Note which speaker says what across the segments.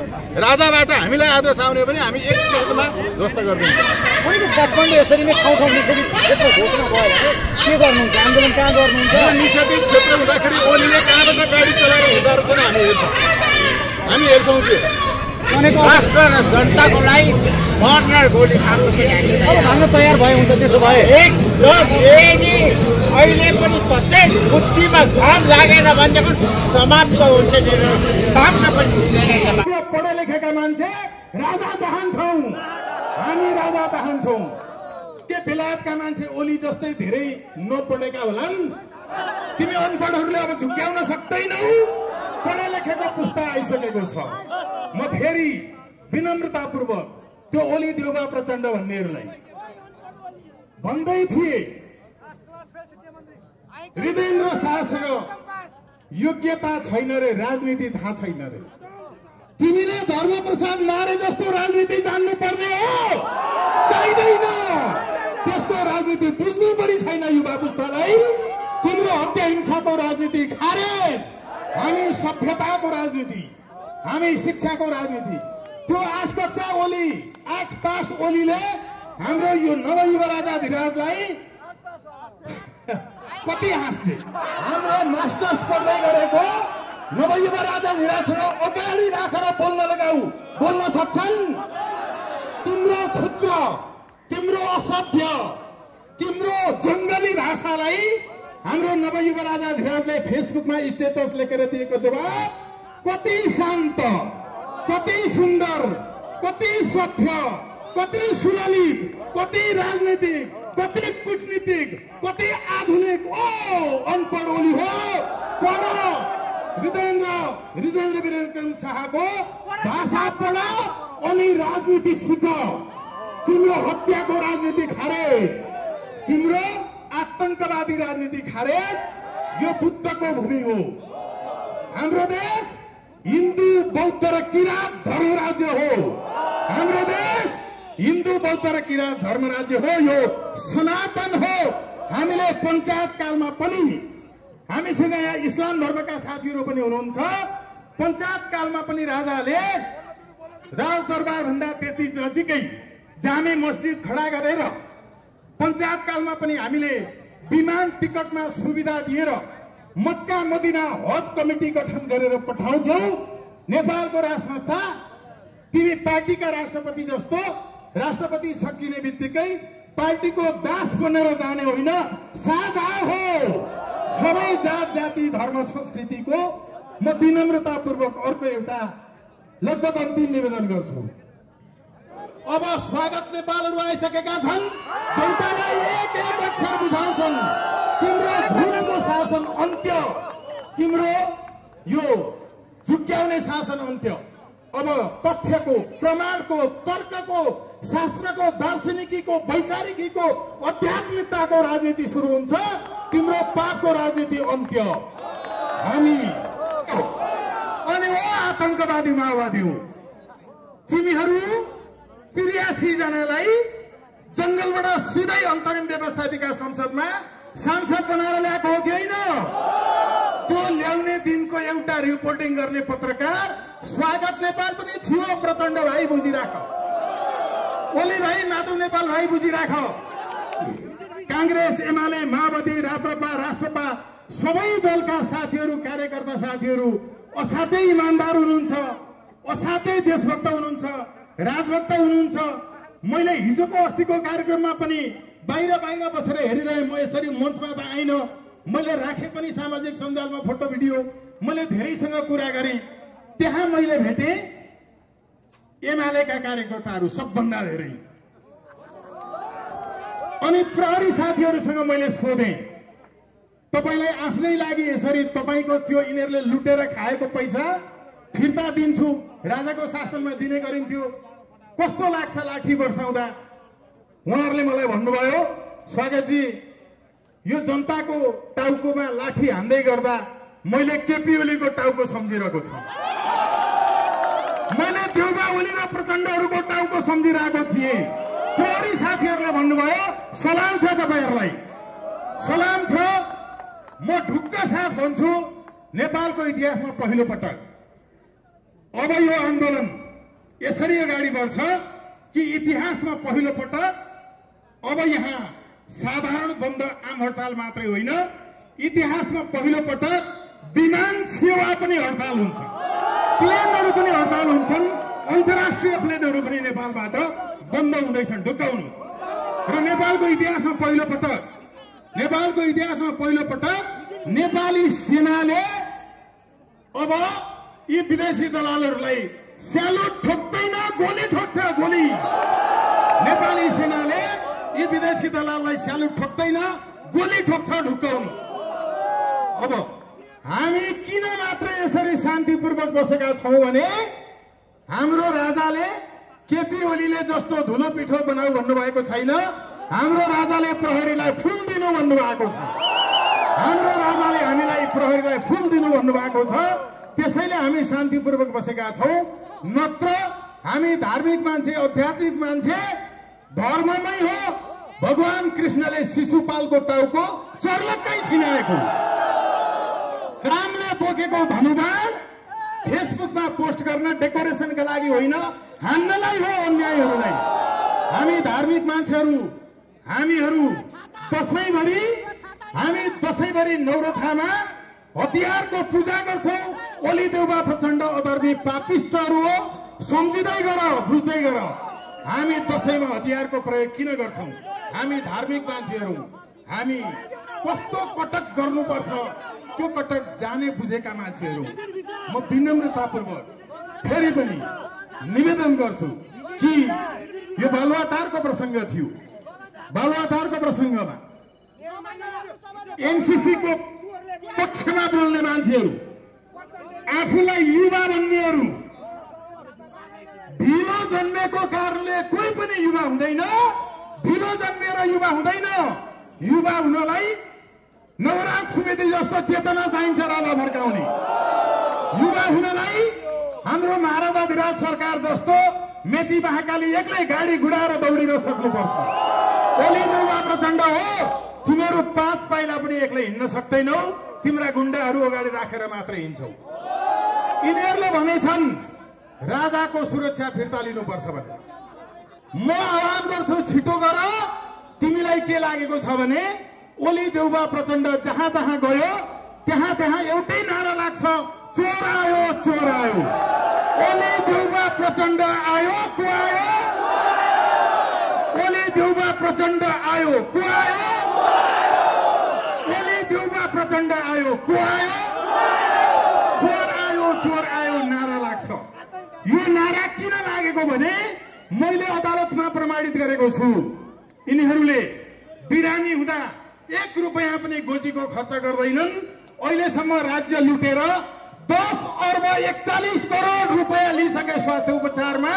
Speaker 1: राजाबाट हामीलाई आदेश आउने पनि हामी एक सेकेन्डमा ध्वस्त गरिदिन्छौँ।
Speaker 2: होइन गठबन्धन यसरी नै ठाउँ ठाउँ यसरी क्षेत्र घोषणा भयो भने के गर्नुहुन्छ? आन्दोलन कहाँ गर्नुहुन्छ?
Speaker 1: निषेधित क्षेत्र हुँदाखेरि ओलीले कहाँबाट गाडी चलाएर हिँड्दो रहेछ हामी हेर्छौँ त्यो।
Speaker 2: राष्ट्र र जनताको लागि मर्न गोली खानु भाग्न तयार भयो हुन्छ। त्यसो भए
Speaker 3: एकदम यदि अहिले पनि प्रत्येक बुद्धिमा घाम लागेन भनेदेखि समाप्त हुन्छ। भाग्न पनि हुँदैन।
Speaker 1: पढे लेखेका मान्छे राजा चाहन्छौँ, हामी राजा चाहन्छौँ। के बेलायतका मान्छे ओली जस्तै धेरै नपढेका होलान्? तिमी अनपढहरूले अब झुक्क्याउन सक्दैनौ। पढे लेखेको पुस्ता आइसकेको छ। म फेरि विनम्रतापूर्वक त्यो ओली देउबा प्रचण्ड भन्नेहरूलाई भन्दै थिए, हृदयेन्द्र शाहसँग योग्यता छैन रे, राजनीति थाहा छैन रे। तिमीले धर्मप्रसाद नारे जस्तो राजनीति जान्नु पर्ने हो, चाहिँदैन। त्यस्तो राजनीति बुझ्नु पनि छैन युवा पुस्तालाई। तिम्रो हत्या हिंसाको राजनीति खारेज। हामी सभ्यताको राजनीति, हामी शिक्षाको राजनीति। त्यो 8 कक्षा ओली, 8 पास ओलीले हाम्रो यो नवयुवा राजाधिराजलाई कति हाँस्थे। हाम्रो मास्टर्स पढ्दै गरेको नवयुवा राजाधिराजसँग अगाडि राखेर बोल्न लगाऊ, बोल्न सक्छन्? तिम्रो क्षुद्र, तिम्रो असभ्य, तिम्रो जङ्गली भाषालाई हाम्रो नवयुवा राजाधिराजले फेसबुकमा स्टेटस लेखेर दिएको जवाब कति शान्त, कति सुन्दर, कति सभ्य, कति सुललित, कति राजनीतिक, कति कूटनीतिक, कति आधुनिक। ओ अनपढ ओली हो, पढ। हृदयेन्द्र विक्रम शाहको भाषा पढ अनि राजनीति सिक। तिम्रो हत्याको राजनीति खारेज, तिम्रो आतंकवादी राजनीति खारेज। यो बुद्धको भूमि हो। हाम्रो देश हिन्दू बौद्ध र किराँत धर्म राज्य हो। हाम्रो देश हिन्दू बौद्ध र किराँत धर्म राज्य हो। यो सनातन हो। हामीले पञ्चायत कालमा पनि, हामीसँग यहाँ इस्लाम धर्मका साथीहरू पनि हुनुहुन्छ, पञ्चायत कालमा पनि राजाले राजदरबार भन्दा त्यति नजिकै जामे मस्जिद खडा गरेर, पञ्चायत कालमा पनि हामीले विमान टिकटमा सुविधा दिएर मक्का मदिना हज कमिटी गठन गरेर पठाउँथ्यौं। नेपालको राज संस्था तिमी पार्टीका राष्ट्रपति जस्तो राष्ट्रपति सकिने बित्तिकै पार्टीको दास बनेर जाने होइन, साझा हो सबै जात जाति धर्म संस्कृतिको। म विनम्रतापूर्वक अर्को एउटा लगभग अन्तिम निवेदन गर्छु। अब स्वागत नेपालहरू आइसकेका छन्। जनतालाई एक अक्षर बुझाउँछन्, तिम्रो झुटको शासन अन्त्य, तिम्रो यो झुक्क्याउने शासन अन्त्य। अब तथ्यको, प्रमाणको, तर्कको, शास्त्रको, दार्शनिकीको, वैचारिकीको, आध्यात्मिकताको राजनीति सुरु हुन्छ। तिम्रो पापको राजनीति अन्त्य। हामी अनि ओ आतंकवादी माओवादी हो। तिमीहरू 83 जनालाई जंगलबाट सिधै अन्तरिम व्यवस्थापिका संसदमा सांसद बनाएर ल्याएको हो कि होइन? त्यो ल्याउने दिनको एउटा रिपोर्टिङ गर्ने पत्रकार स्वागत नेपाल पनि थियो। प्रचण्ड भाइ बुझिराख, ओली भाइ, नातु नेपाल भाइ बुझिराख। कांग्रेस, एमाले, माओवादी, राप्रपा, रासपा सबै दलका साथीहरू, कार्यकर्ता साथीहरू असाध्यै इमानदार हुनुहुन्छ, असाध्यै देशभक्त हुनुहुन्छ, राजभक्त हुनुहुन्छ। मैले हिजोको अस्तिको कार्यक्रममा पनि बाहिर बसेर हेरिरहेँ। म यसरी मञ्चमा त आइन, मैले राखे पनि सामाजिक सञ्जालमा फोटो भिडियो। मैले धेरैसँग कुरा गरेँ। त्यहाँ मैले भेटेँ एमालेका कार्यकर्ताहरू सबभन्दा धेरै। अनि प्रहरी साथीहरूसँग मैले सोधेँ, तपाईलाई आफ्नै लागि यसरी तपाईको त्यो यिनीहरूले लुटेर खाएको पैसा फिर्ता दिन्छु, राजाको शासनमा दिने गरिन्थ्यो, कस्तो लाग्छ लाठी बर्साउँदा? उहाँहरूले मलाई भन्नुभयो, स्वागतजी, यो जनताको टाउकोमा लाठी हान्दै गर्दा मैले केपी ओलीको टाउको सम्झिरहेको थिएँ। मैले देउबा ओली र प्रचण्डहरूको टाउको सम्झिरहेको थिएँ। प्रहरी साथीहरूले भन्नुभयो, सलाम छ तपाईहरूलाई, सलाम छ। म ढुक्क साथ भन्छु, नेपालको इतिहासमा पहिलो पटक अब यो आन्दोलन यसरी अगाडि बढ्छ कि इतिहासमा पहिलो पटक अब यहाँ साधारण बन्द आम हडताल मात्रै होइन, इतिहासमा पहिलो पटक विमान सेवा पनि हडताल हुन्छ, प्लेनहरू पनि हडताल हुन्छन्, अन्तर्राष्ट्रिय प्लेनहरू पनि नेपालबाट बन्द हुँदैछन्। ढुक्काउनुहोस्। र नेपालको इतिहासमा पहिलो पटक नेपाली सेनाले अब यी विदेशी दलालहरूलाई स्यालुट ठोक्दैन, गोली ठोक्छ। गोली नेपाली सेनाले यी विदेशी दलाललाई स्यालुट ठोक्दैन, गोली ठोक्छ। ढुक्काउनुहोस्। अब हामी किन मात्र यसरी शान्तिपूर्वक बसेका छौं भने हाम्रो राजाले केपी ओलीले जस्तो धुलो पिठो बनाऊ भन्नुभएको छैन, हाम्रो राजाले प्रहरीलाई फूल दिनु भन्नुभएको छ। हाम्रो राजाले हामीलाई प्रहरीलाई फूल दिनु भन्नुभएको छ। त्यसैले हामी शान्तिपूर्वक बसेका छौं। नत्र हामी धार्मिक मान्छे, आध्यात्मिक मान्छे, धर्ममै हो। भगवान कृष्णले शिशुपालको टाउको चर्लक्कै थिनाएको, रामले बोकेको धनुबाण फेसबुकमा पोस्ट गर्न डेकोरेसनका लागि होइन, हान्नलाई हो अन्यायहरूलाई। हामी धार्मिक मान्छेहरू, हामीहरू दशैंभरि नौरथामा हतियारको पूजा गर्छौं। ओली देउबा प्रचण्ड अधर्मी पापिष्टहरू हो, सम्झिँदै गर, बुझ्दै गर। हामी दशैंमा हतियारको प्रयोग किन गर्छौं? हामी धार्मिक मान्छेहरू, हामी कस्तो कटक गर्नुपर्छ त्यो कटक जाने बुझेका मान्छेहरू। म विनम्रतापूर्वक फेरि पनि निवेदन गर्छु कि यो बालुवाटारको प्रसंग थियो। बालुवाटारको प्रसंगमा एमसीसी को पक्षमा बोल्ने मान्छेहरू, आफूलाई युवा भन्नेहरू, ढिलो जन्मेको कारणले कोही पनि युवा हुँदैन, ढिलो जन्मेर युवा हुँदैन। युवा हुनलाई नवराज सुवेदी जस्तो चेतना चाहिन्छ राजा फर्काउने। युवा हुनलाई हाम्रो महाराजा विराट सरकार जस्तो मेची महाकाली एक्लै गाडी गुडाएर दौडिन सक्नुपर्छ। ओली देउबा प्रचण्ड हो, तिमीहरू 5 पाइला पनि एक्लै हिँड्न सक्दैनौ, तिम्रा गुण्डाहरू अगाडि राखेर मात्र हिँड्छौ। यिनीहरूले भनेछन् राजाको सुरक्षा फिर्ता लिनुपर्छ भने म आह्वान गर्छु, छिटो गर। तिमीलाई के लागेको छ भने ओली देउबा प्रचण्ड जहाँ जहाँ गयो त्यहाँ त्यहाँ एउटै नारा लाग्छ, चोर आयो, चोर आयो। ओली देउबा प्रचण्ड आयो, को आयो? ओली देउबा प्रचण्ड आयो, को आयो? ओली देउबा प्रचण्ड आयो, को आयो? चोर आयो नारा लाग्छ। यो नारा किन लागेको भने मैले अदालतमा प्रमाणित गरेको छु। यिनीहरूले बिरामी हुँदा 1 रुपैयाँ पनि गोजीको खर्च गर्दैनन्। अहिलेसम्म राज्य लुटेर 10 अर्ब 41 करोड रुपैयाँ लिइसके स्वास्थ्य उपचारमा।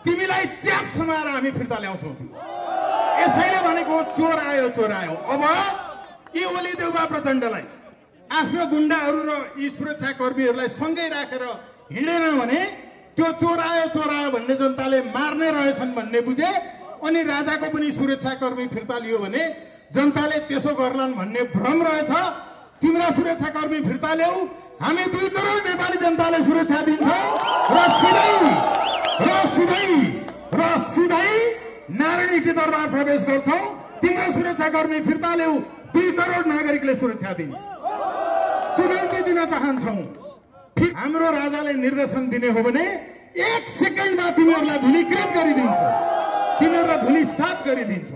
Speaker 1: तिमीलाई च्याप समाएर हामी फिर्ता ल्याउँछौँ। यसैले भनेको चोर आयो, चोर आयो। अब यी ओली देउबा प्रचण्डलाई आफ्नो गुण्डाहरू र यी सुरक्षा कर्मीहरूलाई सँगै राखेर हिँडेन भने त्यो चोर आयो भन्ने जनताले मार्ने रहेछन् भन्ने बुझे। अनि राजाको पनि सुरक्षा कर्मी फिर्ता लियो भने जनताले त्यसो गर्लान् भन्ने भ्रम रहेछ। तिम्रा सुरक्षा कर्मी फिर्ता ल्याऊ, हामी 2 करोड नेपाली जनताले सुरक्षा दिन्छौँ र सिधै नारायणी दरबार प्रवेश गर्छौँ। तिम्रो सुरक्षा कर्मी फिर्ता ल्याऊ, 2 करोड नागरिकले सुरक्षा दिन्छ। चुनौती दिन चाहन्छौँ। हाम्रो राजाले निर्देशन दिने हो भने 1 सेकेन्डमा तिमीहरूलाई धुलीकृत गरिदिन्छ, तिमीहरूलाई धुलीसात गरिदिन्छ।